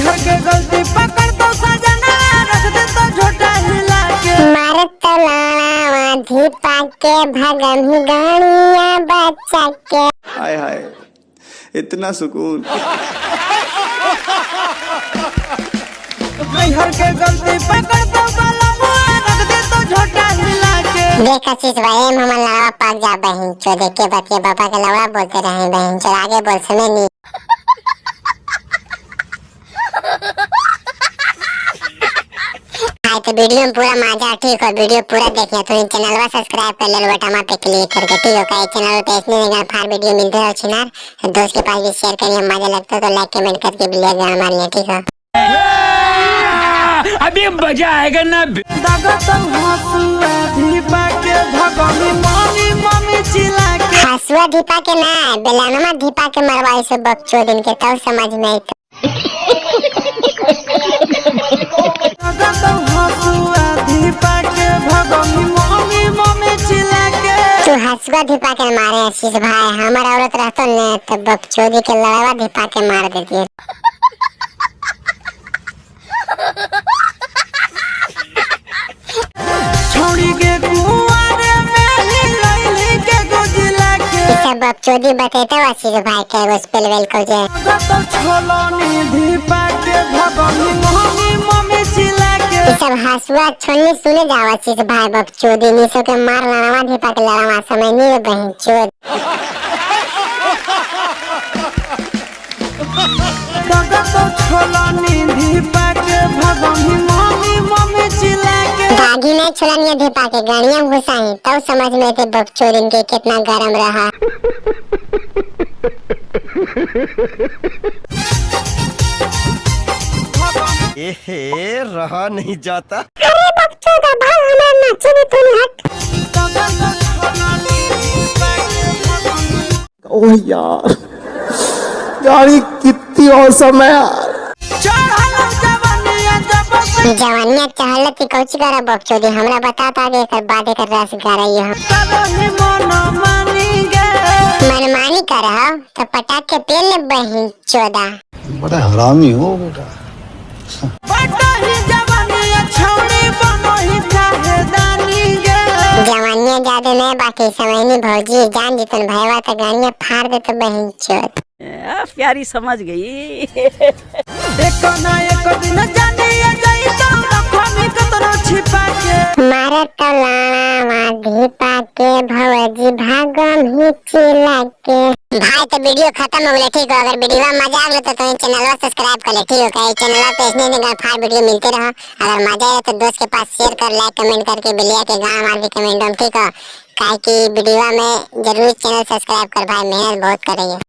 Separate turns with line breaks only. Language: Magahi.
नैहर के गलती पकड़ तो सजना रख दे तो झोटा हिला के।
मारत तो लावा धीपा के भगम ही गाड़िया बच्चा के।
हाय हाय, इतना सुकून।
नैहर के गलती पकड़ तो बलमुआ रख दे तो झोटा हिला के।
देख आशीष भाई, एम हमर लड़वा पाक जा बहिन चो देख के बतिया बाबा के लड़वा बोलते रहे बहिन चो, आगे बोल समय नहीं। तो वीडियो में पूरा मजा, ठीक हो? वीडियो पूरा देखिए तो चैनलवा सब्सक्राइब कर ले बटन पे क्लिक करके, ठीक हो? का चैनल पे इसमें निकल फार वीडियो मिलते रहो छिनार, दोस्त के पास भी शेयर करिए, मजा लगता है तो लाइक कमेंट करके भी ले जाना मार, ठीक हो?
अभी मजा आएगा ना।
दागत हंसुआ धीपा के भगनी मम्मी मम्मी चिल्ला के।
हंसुआ धीपा के ना, बेलानमा धीपा के मरवाई से बकचो दिन के तब समझ में आई।
दागत हंसुआ धीपा के भगनी मम्मी मम्मी चिल्ला के।
तू हंसुआ धीपा के मारे आशीष भाई, हमार औरत रहतो ने तो बकचोदी के लड़वा धीपा के मार देती है।
छोड़ी के कुंवारे में ही लैली के गोजिला के।
सब बकचोदी बतेते हो आशीष भाई के एगो स्पेल वेल को जे।
दागत छोलनी धीपा के भगनी मम्मी मम्मी चिल्ला के।
सब हंसुआ छोलनी सुने जाओ आशीष भाई, बकचोदी निसो के मार लड़वा धीपा के लड़वा समय नहीं रे बहिन चोद।
दागत छोलनी धीपा के भगनी मम्मी मम्मी चिल्ला के।
दागी में छोलनिया धीपा के गाड़ियां घुसाई तब समझ में थे बकचोदी के कितना गरम रहा।
एहे, रहा नहीं जाता।
अरे बकचोदा भाग हमारा नाचे भी तू हट।
दागत छोलनी धीपा के भगनी।
ओह यार, यार कितनी औसम है यार।
चढ़ल जवनिया जब से
जवानिया चहल ती कौची कर बकचोदी हमरा बता ता के एकर बाद एकर रस गरई हो।
करही मन मानी गे।
मनमानी कर हो तो पटाख के पेल ले बहिन चोदा।
बड़ा हरामी हो बेटा।
बटही जवनिया छौड़ी बनही चाहे दानी गे।
जवानिया ज्यादा नहीं बाकी समय नहीं भौजी जान जितन भैया तो गाड़ियां फाड़ दे तो बहिन चोद।
प्यारी समझ गई।
एक ना एक दिन जानिया जाई तो रखनी कतनो छिपा के।
मारे तो लावा धीपा के भौजी भागम ही चिल्ला के। भाई तो वीडियो खत्म हो गया, ठीक हो? अगर वीडियो में मजा आ गया तो तुम चैनल सब्सक्राइब कर ले, ठीक हो? कहीं चैनल पे इसने निकल फार वीडियो मिलते रहो। अगर मजा आया तो दोस्त के पास शेयर कर, लाइक कमेंट करके बिलिया के गाँव मार के कमेंट, ठीक हो? काहे कि वीडियो में जरूर चैनल सब्सक्राइब कर भाई, मेहनत बहुत कर रही है।